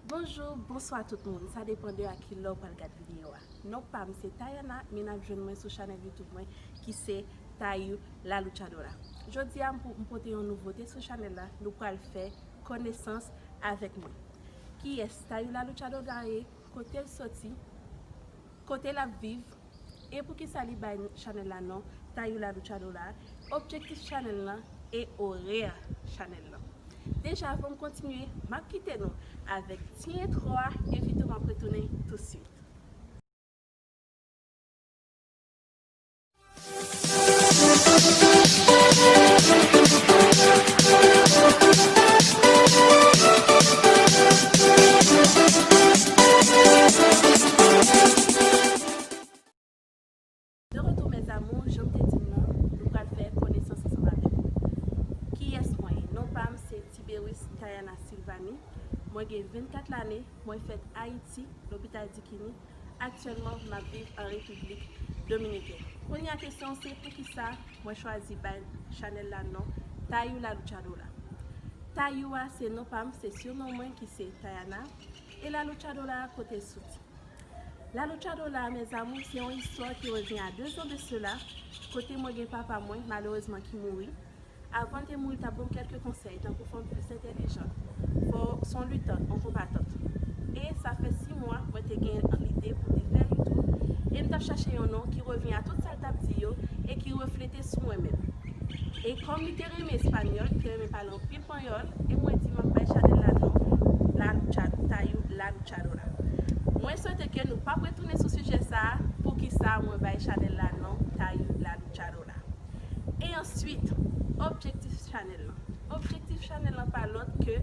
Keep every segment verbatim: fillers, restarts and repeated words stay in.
Bonjou, bonswa tout moun. Sa depann de a kilè w pral gad videyo a. Non pa m se Tayana, men n ap jwenn mwen sou chanèl YouTube mwen ki se Tayou La Luchadora. Jodi a m pou- m pote yon nouvote sou chanèl la, nou pral fè konesans avèk mwen. Kiyès Tayou La Luchadora ye, kote l soti, kote l ap viv, e poukisa li bay chanèl la non Tayou La Luchadora, objektif chanèl lan e orè chanèl lan. Deja, avan m kontinye, m ap kite nou avèk ti entwo a, epi tou m ap retounen tousuit. De retour, mes amours, jan m te di n nan, nou pral fè konesans ansanm avèk mwen. Kiyès mwen ye? Non pa m se Tiberius Tayana Silvani. Mwen gen vennkat lane, mwen fèt Ayiti, Lopital Dikini. Aktyèlman, m ap viv an Repiblik Dominikèn. Kounye a kesyon se poukisa mwen chwazi bay chanèl la non Tayou La Luchadora. Tayou a se non pa m, se surnom mwen ki se Tayana, e La Luchadora a kote l soti. La Luchadora, mes amours, se yon istwa ki revyen a de zan de sela, kote mwen gen papa mwen, malerezman, ki mouri. Avan l te mouri, l t ap ban m kèlke konsèy, tankou fò m plis entèlijan, fò s on litan, on konbatant. E sa fè sis mwa, mwen te gen lide pou te fè YouTube, e m t ap chache yon non ki revyen a tout sa l t ap di yo e ki reflete sou mwen menm. E kòm li te renmen espanyòl, li te renmen pale anpil panyòl, e mwen di m ap bay chanèl la non La Lucha, Tayou La Luchadora. Mwen swete ke nou p ap retounen sou sijè sa a, poukisa mwen bay chanèl la non Tayou La Luchadora. E answit, objektif chanèl lan. Objektif chanèl lan pa lòt ke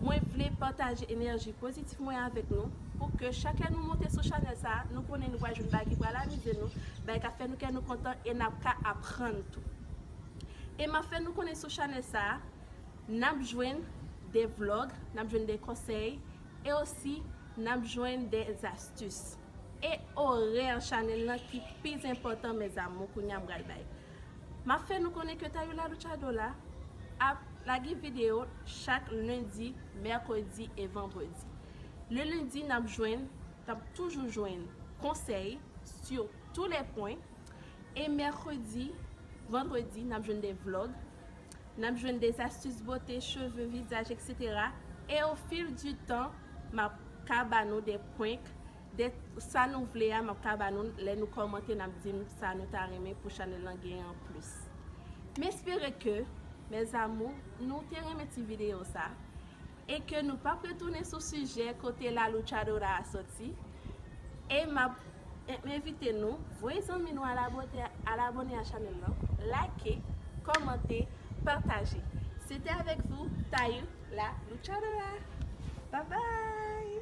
mwen vle pataje enèji pozitif mwen avèk nou, pou ke chak lè nou monte sou chanèl sa a, nou konnen nou pral jwenn bagay ki pral amize nou, bagay k ap fè nou kè nou kontan e n ap ka aprann tou. E m ap fè nou konnen sou chanèl sa a, n ap jwenn de vlòg, n ap jwenn de konsèy, e osi n ap jwenn de astis. E orè chanèl lan ki pi enpòtan, mes amours, kounye a m pral bay. M ap fè nou konnen ke Tayou La Luchadora ap lage videyo chak lendi, mèkredi e vandredi. Le lendi, n ap jwenn, n ap toujou jwenn konsèy sur tous les points. E mèkredi, vandredi, n ap jwenn de vlòg, n ap jwenn de astis bote, cheve, vizaj, etsetera. E au fil du temps, m ap ka ba nou de prank, de sa nou vle a, m ap ka ba nou lè nou kòmante, n ap di m sa nou ta renmen pou chanèl lan genyen an plis. M espere ke, mes amours, nou te renmen ti videyo sa. E ke nou p ap retounen sou sijè kote La Luchadora a soti. E m ap, m envite nou, voye zanmi nou al abone, al abone a chanèl lan, like, kòmante, pataje. Se te avèk vou, Tayou La Luchadora. Bye bye!